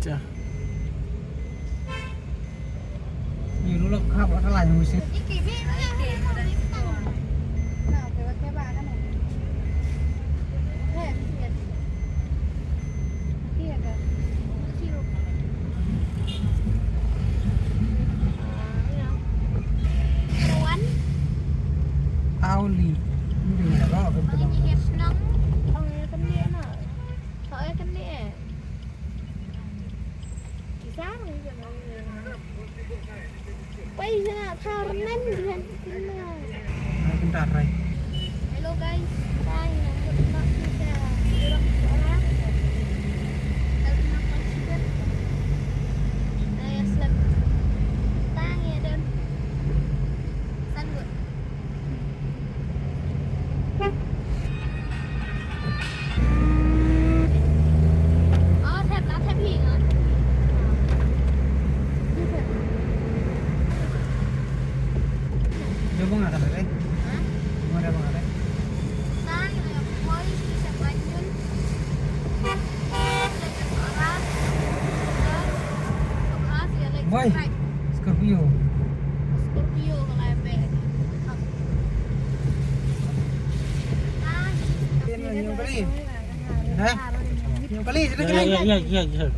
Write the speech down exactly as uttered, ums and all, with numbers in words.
Cha. Ñu lok khap la ka lai mu shi. Auli. Hindi na ba? Hello guys, tayo na muna sa Urok Ora. Tayo na pang chicken. Tayo slap. Tayo doon. Saan ba? Why? Scorpio. Scorpio ka lai peh. Dah? Yung kali, sila kali. Ya, ya, ya, ya.